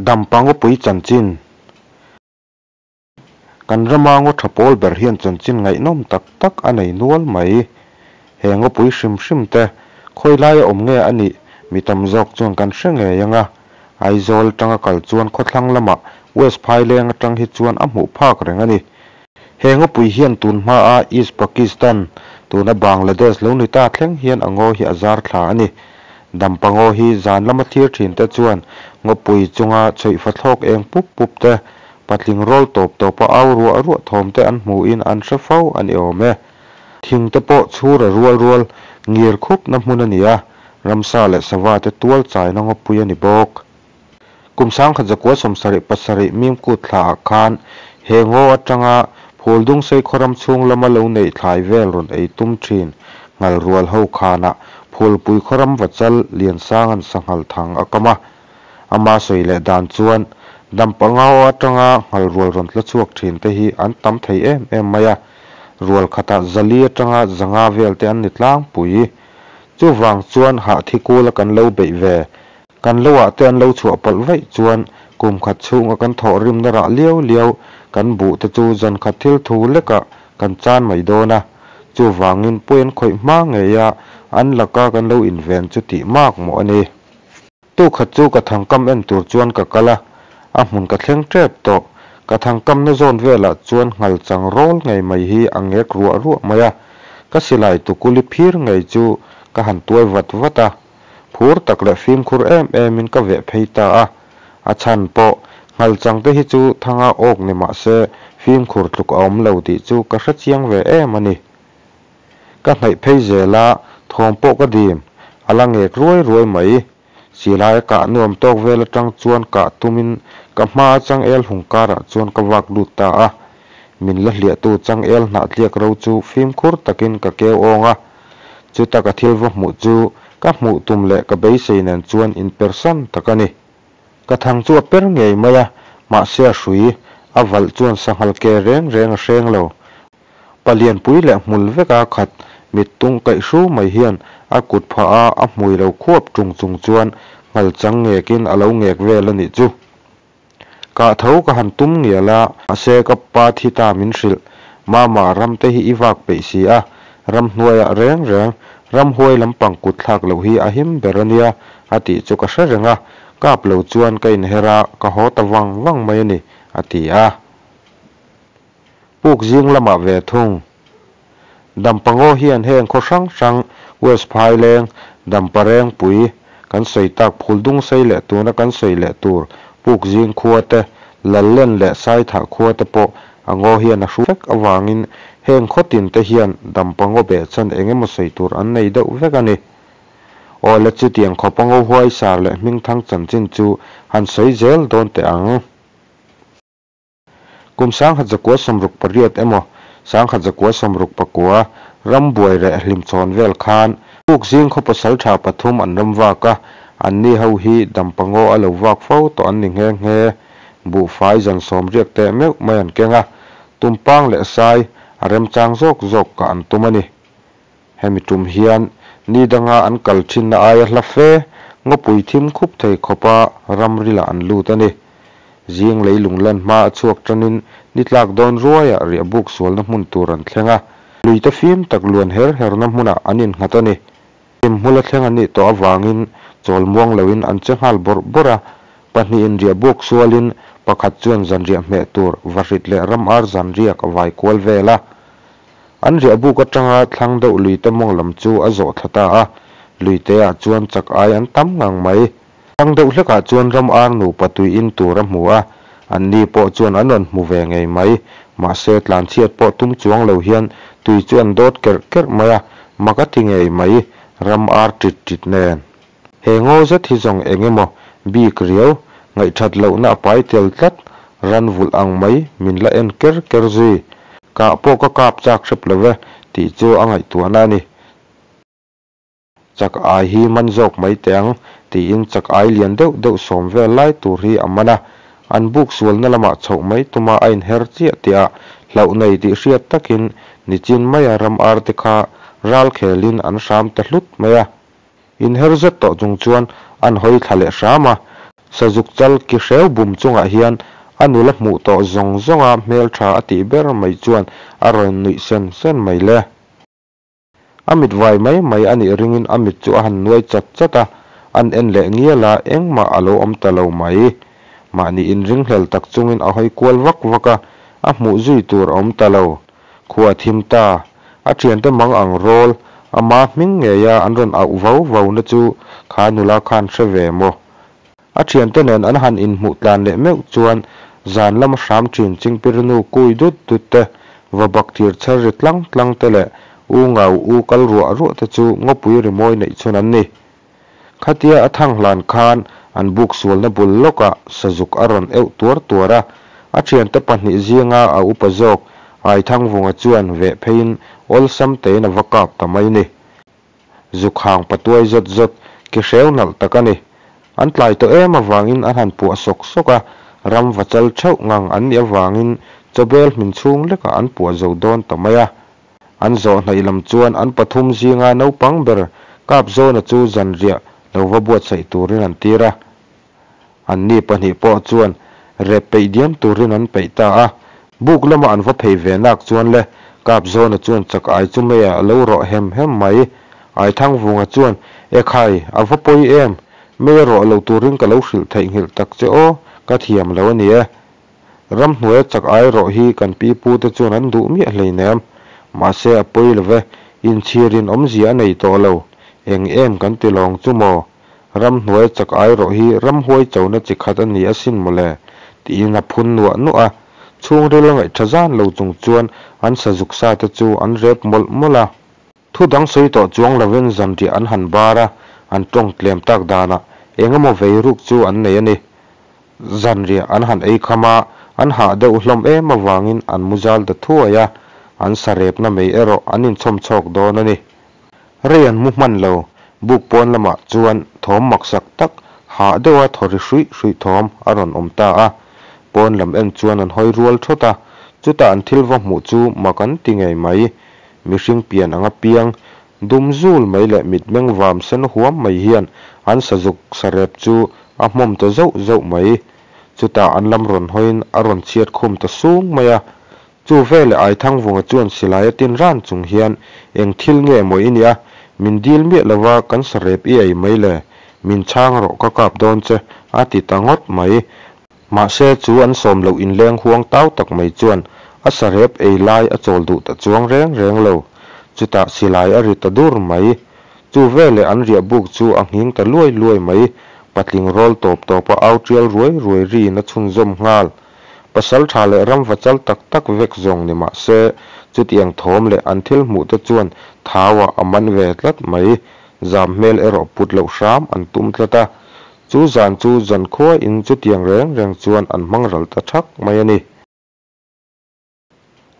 Dampa ngawpui chanchin. Kan rama ngaw tha pawl ber hian chanchin ngaihnawm tak tak a nei nual mai. He ngawpui hrim hrim te khawi laia awm nge a nih mi tam zawk chuan kan hre ngei ang a. Aizawl atanga kal chuan khawthlang lamah West Phaileng atang hi chuan a hmuh phak reng a ni. He ngawpui hian tun hmaa East Pakistan, tuna Bangladesh lo ni ta thleng hian a ngaw hi a zar thla a ni. Dampa ngaw hi zan lama thlir thin te chuan ngawpui chunga chhuihfa thlawk eng pup pup te, patling rawl tawp tawpa au ruah ruah thawm te an hmuhin an hre fo a ni awm e. Thing te pawh chhura rual rual ngir khupna hmun a ni a, ramsa leh sava te tual chaina ngawpui a ni bawk. Kum 1977 Mimkut thlaah khan he ngaw atanga Phuldungsei khawram chhung lama lo neih thlai vel rawn ei tum thin nghal rual ho khanah Phulpui khawram vachal Liansanga'n sanghal thang a kam a. Ama sawi leh dan chuan Dampa ngaw atanga nghal rual rawn tla chhuak thin te hi an tam thei em em mai a, rual khatah 400 atanga 500 vel te an ni tlangpui. Chuvang chuan hahthi kula kan lo beih ve Kan lo ah te an lo chhuah palh vaih chuan kum khat chhunga kan thawh rimna rah liau liau kan buh te chu zan khat thil thu lekah kan chan mai dawn a. Chuvangin pawi an khawih hma ngei a, an laka kan lo inven chu tih mak mawh a ni. Tu khat chu ka thangkam en tur chuan ka kal a, a hmun ka thleng tep tawh. Ka thangkamna zawn velah chuan nghal chang rawl ngei mai hi a ngek ruah ruah mai a, ka silai tukuli phir ngei chu ka han tuai vat vat a. Phur tak leh fimkhur em emin ka veh phei ta a, a chhan pawh Nghalchang te hi chu thanga awk ni mah se fimkhur tluk a awm lo tih chu ka hre chiang ve em a ni. Ka hnaih phei zel a, thawm pawh ka dim, a la ngek ruai ruai mai. Silai a kah nuam tawk vel atang chuan kah tumin ka hma a changel hung karah chuan ka vak lut ta a, min la hliahtu changel hnah tliak ro chu fimkhur takin ka keu awng a, Chuta ka thil va hmuh chu ka hmuh tum leh ka beisei nen chuan inpersan tak a ni. Ka thang chu a per ngei mai a, mahse a hrui a valh chuan sanghal ke reng reng a hreng lo. Palianpui leh hmul veka khat mittung kaih hru mai hian a kut phah a, a hmui lo khuap tung chung chuan nghal chang ngekin a lo ngek vel a nih chu. Kah tho ka han tum ngial a, mahse ka pa thi ta min hrilh. Mama, ram te hi i vak peih si a, ramhnuaiah reng reng ramhuai lampang kut thlak loh hi a him ber a nia, a tih chu ka hre reng a, kap lo chuan ka inher a, ka haw ta vang vang mai a ni, a ti a. Puk zing lamah ve thung. Dampa ngaw hian heng khaw hrang hrang, West Phaileng, Dampa Rengpui, kan sawi tak Phuldungsei leh tuna kan sawi leh tur Puk zing khua te, Lallen leh Saithah khua te pawh a ngaw hian a hru vek avangin heng khaw tin te hian Dampa ngaw behchhan eng emaw sawi tur an nei deuh vek a ni. Awle chutiang khawpa ngaw huaisar leh hmingthang chanchin chu han sawi zel dawn teh ang. Kum 1968 emaw 1969 rambuai reh hlimchhawn vel khan Puk zing khaw pasaltha pathum an ram vak a, anni ho hi Dampa ngaw a lo vak fo tawh an ni nghe nghe. Buhfai zan sawm riak teh meuh mai an keng a, tumpang leh sai a remchang zawk zawk kah an tum a ni. Hemi tum hian ni danga an kal thinna aia hla fe ngawpui thim khup thei khawpa ramrilah an lut a ni. Zing leilung lan hma a chhuak tanin ni tlak dawn ruaiah riahbuk sualna hmun tur an thleng a, luite fim tak luan her herna hmunah an innghat a ni. Thim hmula thleng an nih tawh avangin chawl muang loin an che nghal bawrh bawrh a, pahnihin riahbuk sualin pakhat chuan zanriah hmeh tur vahrit leh ram ar zanriak a vai kual vel a. An riahbuk atanga thlang deuh luite mawng lam chu a zawh thla ta a, luiteah chuan chak ai an tam ngang mai. Thlang deuh hlekah chuan ram ar nupa tui in tur a hmu a, anni pawh chuan an rawn hmu ve ngei mai. Mahse, tlanchhiat pawh tum chuang lo hian tui chu an dawt kerh kerh mai a, mak a ti ngei mai, ram ar ṭit ṭit nen. He ngaw zet hi zawng eng emaw bik riau, ngaihthat lohna a pai tel tlat, ran vulh ang mai min la en ker ker zui. Kah pawh ka kap chak hrep lo ve tih chu a ngaihtuahna a ni. Chak ai hi man zawk mai teh ang tiin chak ai lian deuh deuh sawm vel lai tur hi a man a, an buk sualna lamah chhoh mai tuma a inher chiah tihah hlauh nei tih hriat takin nichin maia ram arte kha ral khelin an hram ta hlut mai a. Inher zet tawh chung chuan an hawi thla leh hram a. Sazuk chal ki hreu bum chungah hian a nula hmuh tawh zawng zawnga hmeltha a tih ber mai chuan a rawn nuih sen sen mai le. A mit vai mai mai a nih ringin a mit chu a han nuai chat chat a, a'n en leh ngial a, engmah a lo awm ta lo mai. Mahni inringhlel tak chungin a hawi kual vak vak a, a hmuh zui tur a awm ta lo. Khua a thim ta. A thiante mang ang rawl, ama hming ngeia an rawn auh vau vauna chu kha nula khan hre ve maw? A thiante nen an han inhmuh tlan leh meuh chuan zan lama hram thin chingpirinu kui dut dut te, va bak thir chher ri tlang tlang te leh u ngau u kal ruah ruah te chu ngawpui rimawi neih chhun an ni. Khatia a thang hlan khan an buk sualna bul lawkah sazuk a rawn euh tuar tuar a, a thiante pahnih zinga a upa zawk Aithangvunga chuan veh pheiin awlsam tein a va kap ta mai ni. Zuk hang patuai zawt zawt ke hreu nalh tak a ni. An tlai tawh em avangin an han puah sawk sawk a, ram va chal theuh ngang an nih avangin chawbel hmin chhung lekah an puah zo dawn ta mai a. An zawh hnaih lam chuan an pathum zinga naupang ber Kapzawna chu zanriah lo va buatsaih turin an tir a. Anni pahnih pawh chuan rep peih diam turin an peih ta a. Buk lama an va phei ve nak chuan le, Kapzawna chuan chak ai chu meiah a lo rawh hem hem mai. Aithangvunga chuan, Ekhai, a va pawi em? Mei a rawh lo turin ka lo hrilh theihnghilh tak che aw, ka thiam lo a ni e. Ramhnuaia chak ai rawh hi kan pi pu te chuan an duh miah hleinem. Mahse a pawi lo ve, inchhirin awmzia a nei tawh lo. Eng em kan ti lawng chu maw? Ramhnuaia chak ai rawh hi ramhuai chona chi khat a ni asin mawle, tiin a phun nuah nuah a. Chhungril a ngaih tha zan lo chung chuan an sazuk sa te chu an rep mawlh mawlh a. Thu dang sawi tawh chuang lovin zanriah an han bar a, an tawng tlem tak danah eng emaw vei ruk chu an nei a ni. Zanriah an han ei kham a, an hah deuh hlawm em avangin an mu zal ta thuai a, an sa repna mai erawh an inchhawm chhawk dawn a ni. Rei an mu hman lo, buk pawn lamah chuan thawm maksak tak hah deuha thaw ri hruih hruih thawm a rawn awm ta a. Pawn lam en chuan an hawi rual thawt a, chutah an thil va hmuh chu mak an ti ngei mai. Mihring pian anga piang dum zul mai leh mitmeng vam sen huam mai hian an sazuk sarep chu a hmawm ta zauh zauh mai. Chutah an lam rawn hawiin a rawn chhiat khum ta sung mai a. Chu veleh Aithangvunga chuan silai a tin ran chung hian, Eng thil nge maw i nih a? Min dil miah lova kan sarep i ei mai le? Min chhang rawh ka kap dawn che, a ti ta ngawt mai. Mahse, chu an sawm loh inleng huang tau tak mai chuan a sarep ei lai a chawl duh ta chuang reng reng lo. Chutah silai a ri ta dur mai. Chu veleh an riah buk chu a nghing ta luai luai mai. Patling rawl tawp tawp a au tial ruai ruai riin a chhunzawm nghal. Pasal tha leh ram va chal tak tak vek zawng ni mah se, chutiang thawm leh an thil hmuh te chuan thauah a man ve tlat mai. Zam hmel erawh put loh hram an tum tlat a. Chu zan chu zan khuain chutiang reng reng chuan an hmang ral ta thak mai a ni.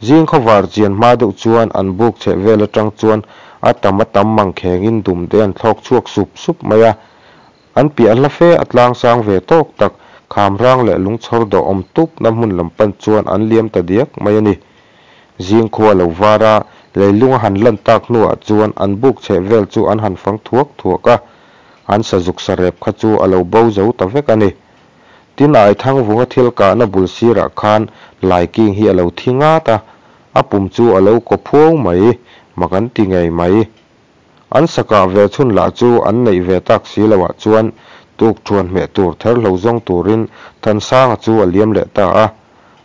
Zing khawvar chian hma deuh chuan an buk chheh vel atang chuan a tam a tam mang khengin dumte an thlawk chhuak sup sup mai a. An piah hla fe a tlang sang ve tawk tak khamrang leh lungchhawr dawh awm tupna hmun lam pan chuan an liam ta diak mai a ni. Zing khua lo var a, leilung a han lan tak hnuah chuan an buk chheh vel chu an han fang thuak thuak a. An sazuk sarep kha chu a lo bo zo ta vek a ni. Tin, Aithangvunga thil kahna bul sirah khan Laiking hi a lo thi ngat a, a pum chu a lo kaw phuau mai, mak an ti ngei mai. An sakah ve chhun lah chu an neih ve tak si loah chuan tukṭhuan hmeh tur therhlo zawng turin Thansanga chu a liam leh ta a.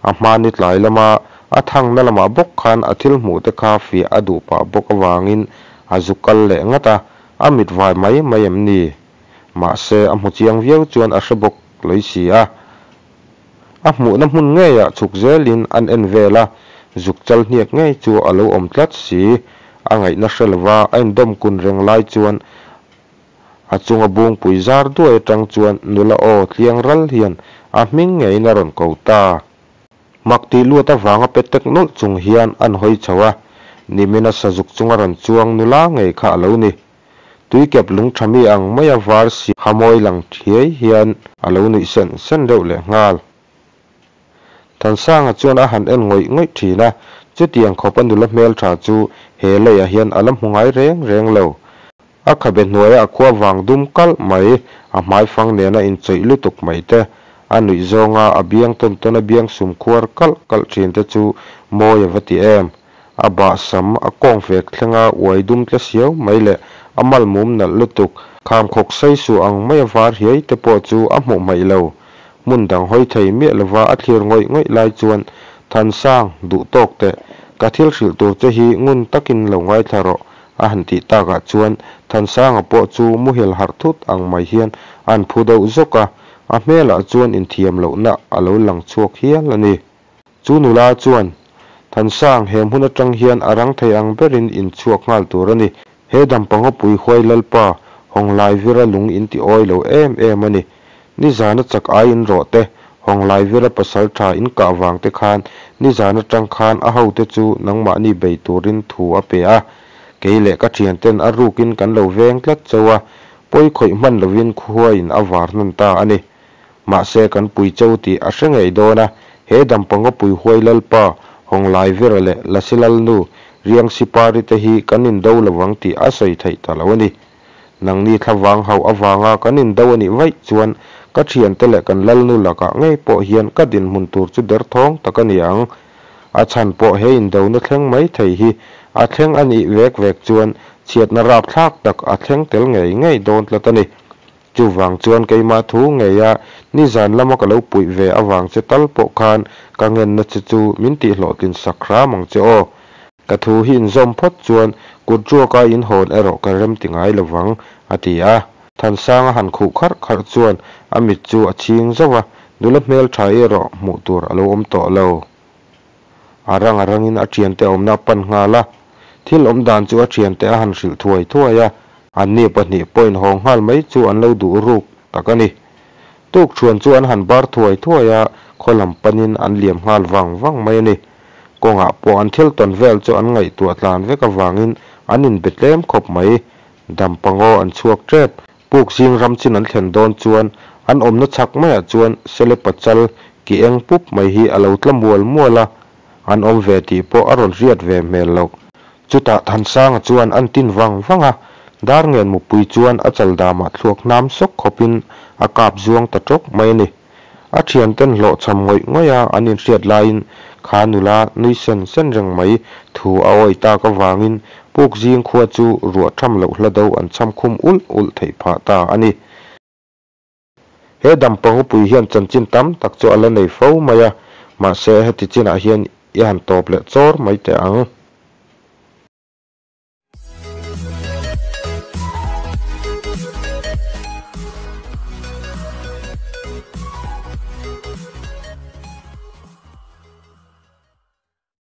A hmani tlai lama a thangna lamah bawk khan a thil hmuh te kha fiah a duh pah bawk avangin a zu kal leh ngat a, a mit vai mai mai em ni? Mahse, a hmu chiang viau chuan a hre bawk lei si a. A hmuhna hmun ngeiah chhuk zelin an en vel a, zuk chal hniak ngei chu a lo awm tlat si. A ngaihna hre lova a indawm kun reng lai chuan a chunga bungpui zar duai atang chuan nula aw tliang ral hian a hming ngeiin a rawn ko ta. Mak tih luat avanga pe tek nawlh chung hian an hawi chho a, nimina sazuk chunga rawn chuang nula ngei kha a lo ni. Tuikep lung tha mi ang maia var si ha mawi lang thiai hian a lo nuih sen sen reuh leh nghal. Thansanga chuan a han en ngawih ngawih thin a, chutiang khawpa nula hmeltha chu he leiah hian a la hmu ngai reng reng lo. A khabe hnuaia a khuavang dum kalh mai, a hmaifang nena inchawih lutuk mai te, a nuih zawnga a biang tawn tawna biang sum khuar kalh kalh thin te chu mawi a va ti em! A bahsam a kawng fek thlenga uai dum tle siau mai leh a mal mum nalh lutuk, khamkhawk saisu ang maia var hiai te pawh chu a hmuh hmaih lo. Hmun dang hawi thei miah lova a thlir ngawih ngawih lai chuan, Thansang, duh tawk teh, ka thil hrilh tur che hi ngun takin lo ngaithla rawh, a han tih takah chuan Thansanga pawh chu muhil harh thut ang mai hian a han phu deuh zawk a, a hmelah chuan inthiam lohna a lo lang chhuak hial a ni. Chu nula chuan, Thansang, he hmun atang hian a rang thei ang berin in chhuak nghal tur a ni. He Dampa ngawpui huai Lalpa, Hawnglaivira lung in ti awi lo em em a ni. Nizana chak ai in rawh te, Hawnglaivira pasal tha in kah vang te khan nizan atang khan a hote chu nangmahni bei turin thu a pe a. Kei leh ka thianten a rukin kan lo veng tlat chauh a, pawi khawih hman lovin khuain a var hnan ta a ni. Mahse kan pui cheu tih a hre ngei dawn a, he Dampa ngawpui huai Lalpa, Hawnglaivira leh Lasi Lalnu, Riangsipari te hi kan indo lovang tih a sawi theih ta lo a ni. Nangni thlavang hauh avanga kan indo a nih vaih chuan ka thiante leh kan Lalnu lakah ngei pawh hian ka dinhmun tur chu derthawng tak a ni ang. A chhan pawh he indona thleng mai thei hi a thleng a nih vek vek chuan chhiatna rapthlak tak a thleng tel ngei ngei dawn tlat a ni. Chuvang chuan keimah thu ngeia nizan lama ka lo puih ve avang che tal pawh khan ka ngenna che chu min tihhlawhtlin sak hram ang che aw. Ka thu hi inzawm phawt chuan kut ruaka inhawn erawh ka rem ti ngai lovang, a ti a. Thansanga han khuh kharh kharh chuan a mit chu a chhing zauh a, nula hmeltha erawh hmuh tur a lo awm tawh lo. A rang a rangin a thiante awmna a pan nghal a, thil awm dan chu a thiante a han hrilh thuai thuai a, anni pahnih pawhin haw nghal mai chu an lo duh ruk tak a ni. Tukṭhuan chu an han bar thuai thuai a, khaw lam panin an liam nghal vang vang mai a ni. Kawngah pawh an thil tawn vel chu an ngaihtuah tlan vek avangin an inbe tlem khawp mai. Dampa ngaw an chhuak ṭep. Puk zing ram chin an thlen dawn chuan an awmna chhak maiah chuan Sele pachal ki eng pup mai hi a lo tla mual mual a, an awm ve tih pawh a rawn hriat ve hmel loh. Chutah Thansanga chuan an tin vang vang a, Darngen mupui chuan a chal damah thluak hnam sawk khawpin a kap zuang ta tawk mai a ni. A thianten hlawhchham ngawih ngawih a an inhriat laiin kha nula nui sen sen reng mai thu a awi tak avangin puk zing khua chu ruah tham loh hla do an chham khum ulh ulh theih phah ta a ni. He dampa ngawpui hian chanchin tam tak chu a la nei fo mai a, mahse heti chinah hian i han tawp leh chawr mai teh ang.